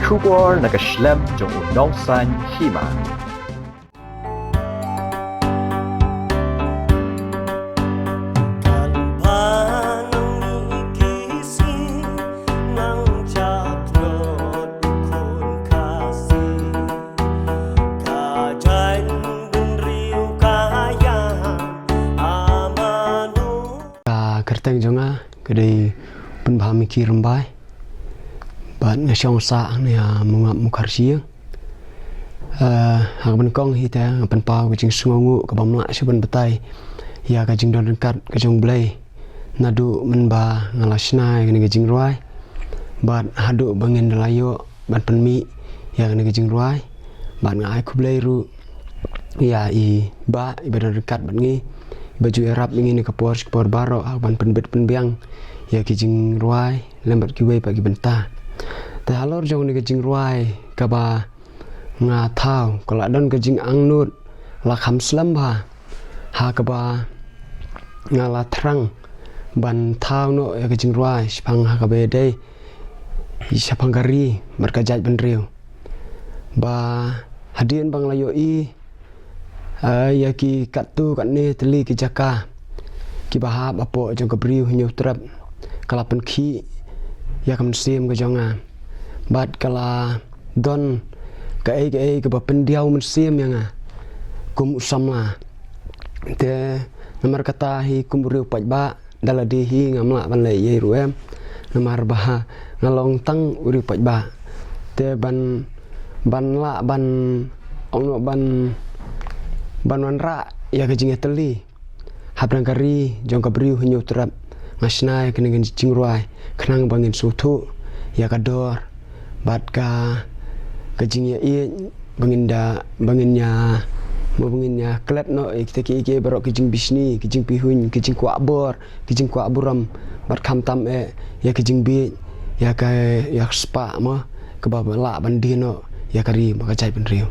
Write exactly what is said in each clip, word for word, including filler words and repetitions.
Khubor na ka shlem jong u nongsan hima. Ka kyrteng jong nga ka dei Pynbha Miki Rymbai. Bad nga shong sah hangne ha Mongap Mukharshiing. Eh, ha kaba nyngkong hi te nga pynpaw ka jingsngewnguh kaba ym lah shuh ban batai ïa ka jingdon ryngkat ka jong U Blei. Naduh mynba nga la shna ïa kane ka jingrwai bad haduh ba ngin da la ïoh ban pynmih ïa kane ka jingrwai. Bad nga ai khublei ruh ïa i Bah iba don ryngkat bad ngi, iba ju ïarap ïa ngi na ka por sha ka por baroh ha ban pynbit pynbiang ïa ki jingrwai lem bad kiwei pat ki bynta. Te halor jong kane ka jingrwai kaba nga thaw, ka la don ka jingangnud la kham slem bha ha kaba nga la thrang ban thaw noh ïa ka jingrwai shaphang ha kaba ïadei shaphang ka ri bad ka jaitbynriew. Ba hadien ba nga la ïohi, eh, ïa ki katto katne tylli ki jaka kiba hap hapoh jong ka Bri U Hynñiewtrep, ka la pynkhih ïa ka mynsiem ka jong nga bad ka la don kaei kaei kaba pyndiaw mynsiem ïa nga kum u samla. Te namar kata hi kum u riew paidbah, da lade hi ngam lah ban leh ei ei ruh em, namar ba nga long tang u riew paidbah. Te ban, ban lah ban, ong noh, ban, ban wanrah ïa ka jingïatylli hapdeng ka ri jong ka Bri U Hynñiewtrep, nga shna ïa kane ka jingrwai khnang ba ngin sngewthuh ïa ka dor bad ka, ka jingïaieit, ba ngin da, ba ngin ïa, ba ngin ïa klet noh ïa kita kiei kiei baroh, ki jingbishni, ki jingpihuiñ, ki jingkwah bor, ki jingkwah burom, bad khamtam eh ïa ki jingbieit ïa ka, ïa ka spah mo, kaba lah ban die noh ïa ka ri bad ka jaitbynriew.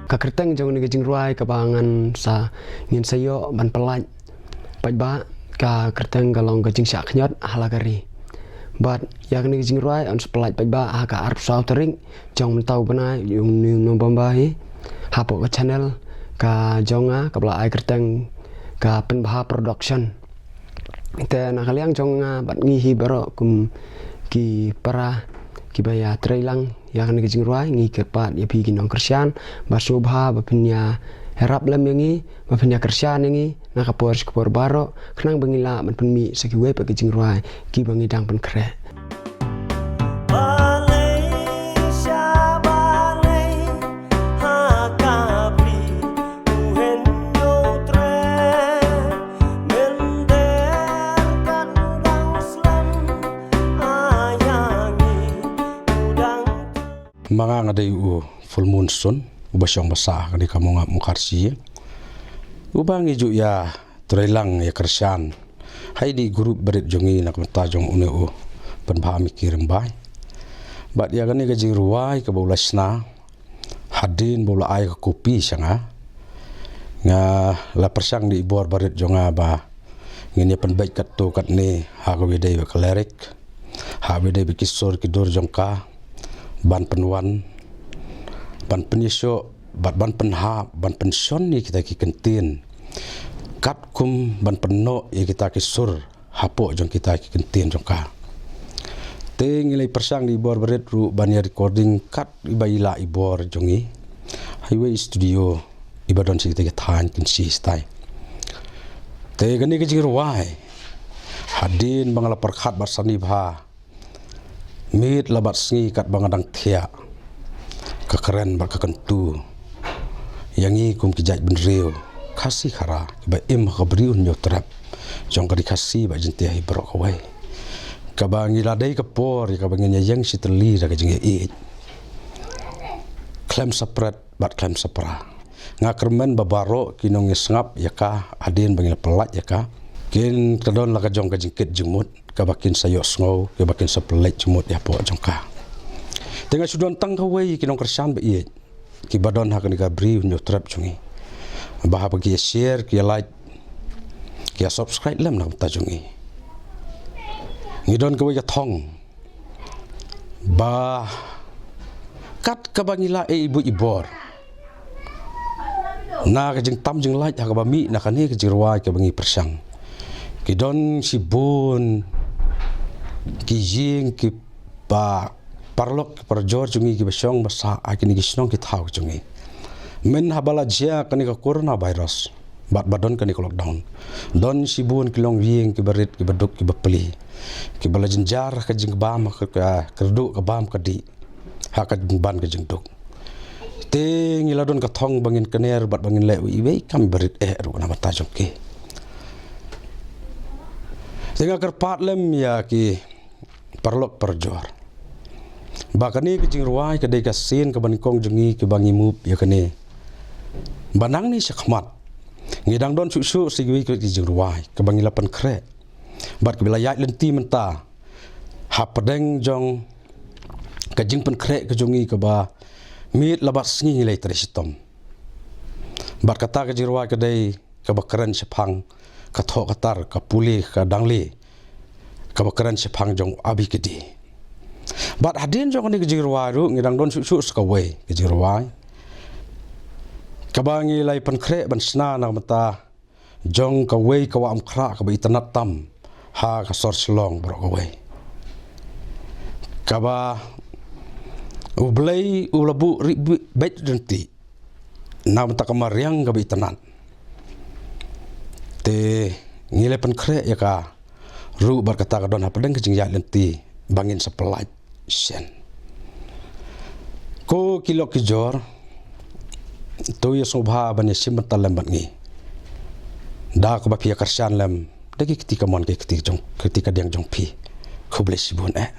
Ka kyrteng jong kane ka jingrwai kaba ngan sa, ngin sa ïoh ban pyllait paidbah, ka kyrteng ka long Ka Jingshah Khñiot ha la ka ri. Bad ïa kane ka jingrwai yn sa pyllait paidbah ha ka arphew saw tarik jong mynta u bnai, une u November hi, hapoh ka channel ka jong nga kaba la ai kyrteng ka Pynbha Production. Te na ka liang jong nga bad ngi hi baroh kum ki para kiba ïatreilang ïa kane ka jingrwai, ngi kyrpad ïa phi ki nongkyrshan ba sngewbha ba phin ïa ïarap lem ïa ngi, ba phin ïa kyrshan ïa ngi na ka por sha ka por baroh, khnang ba ngin lah ban pynmih sa kiwei pat ki jingrwai kiba ngi dang pynkhreh. Ma nga nga dei u Full Moon Sun, uba shong ba sah ha kane ka Mongap Mukharshiing, uba ngi ju ïatreilang ïakyrshan ha ine i group barit jong ngi na ka bynta jong une u Pynbha Miki Rymbai. Bad ïa kane ka jingrwai kaba u la shna, hadien ba u la ai ka kopi sha nga, nga la pyrshang da i bor barit jong nga ba ngin ïa pynbeit katto katne ha kaba ïadei bad ka lyric, ha kaba ïadei bad ki sur ki dur jong ka, ban pynwan, ban pynïasoh bad ban pynhap, ban pynshon ïa kita ki kyntien, katkum ban pynnoh ïa kita ki sur hapoh jong kita ki kyntien jong ka. Te ngi la pyrshang da i bor barit ruh ban ïa recording kat iba i lah i bor jong ngi ha iwei i studio iba don sha kita ki thaiñ Kynshi shatai. Te kane ka jingrwai, hadien ba nga la pyrkhat bad sani bha, miet la bad sngi katba nga dang thiah, ka kren bad ka kyntu ïa ngi kum ki jaitbynriew Khasi Khara kiba im ha ka Bri U Hynñiewtrep jong ka ri Khasi bad Jaiñtia hi baroh kawei, kaba ngi la dei ka por ïa kaba ngin ïa ïeng shi tylli da ka jingïaieit, khlem sa pret bad khlem sa pra. Nga kyrmen ba baroh ki nongïasngap ïa ka, hadien ba ngi la pyllait ïa ka, Kin ka don la ka jong ka jingkit jingmut kaba kin sa ïohsngew, kaba kin sa pynlait jingmut ïa pdeng jong ka. Te nga shu don tang kawei ki nongkyrshan ba ïeit kiba don ha kane ka Ri Hynñiewtrep jong ngi, ba haba ki ïa share, ki ïa like, ki ïa subscribe lem na ka bynta jong ngi. Ngi don kawei ka thong ba kat kaba ngi la ai buit i bor na ka jingtam jinglait ha kaba mih na kane ka jingrwai kaba ngi pyrshang, ki don shibun ki ïing kiba paralok parajor jong ngi kiba shong ba sah ha kine ki shnong ki thaw jong ngi. Mynhaba la jia kane ka coronavirus bad ba don kane ka lockdown, don shibun ki longïing kiba rit, kiba duk, kiba plie, kiba la jynjar ka jingbam, ka, ka kyrduh ka bam ka dih ha ka jingban ka jingduk. Te ngi la don ka thong ba ngin kner bad ba ngin leh iwei i kam ba rit eh ruh na ka bynta jong ki. Te nga kyrpad lem ïa ki paralok parajor ba kane ka jingrwai ka dei ka sien kaba nyngkong jong ngi kiba ngi move ïa kane. Ba nangne shakhmat ngi dang don shuh shuh sa kiwei ki jingrwai kaba ngi la pynkhreh bad kiba la ïaid lynti mynta hapdeng jong ka jingpynkhreh ka jong ngi kaba miet la bad sngi ngi la ïatrei shitom. Bad kata ka jingrwai ka dei kaba kren shaphang ka thoh ka tar, ka pule ka dangle, kaba kren shaphang jong Abi Kdi. Bad hadien jong kane ka jingrwai ruh ngi dang don shuh shuh sa kawei ka jingrwai kaba ngi la pynkhreh ban shna na ka bynta jong kawei ka Wah Umkhrah kaba itynnad tam ha ka sor Shillong baroh kawei, kaba U Blei u la buh rieh beit ryntih na ka bynta ka mariang kaba itynnad. Te ngi la pynkhreh ïa ka ruh bad kata ka don hapdeng ka jingïaid lynti ba ngin sa pynlait shen. Ko ki lok ki jor, to ïa sngewbha ban ïa shim bynta lem bad ngi da kaba phi ïa kyrshan lem da ki kti kamon, ki kti jong, kti kadiang jong phi. Khublei shibun eh.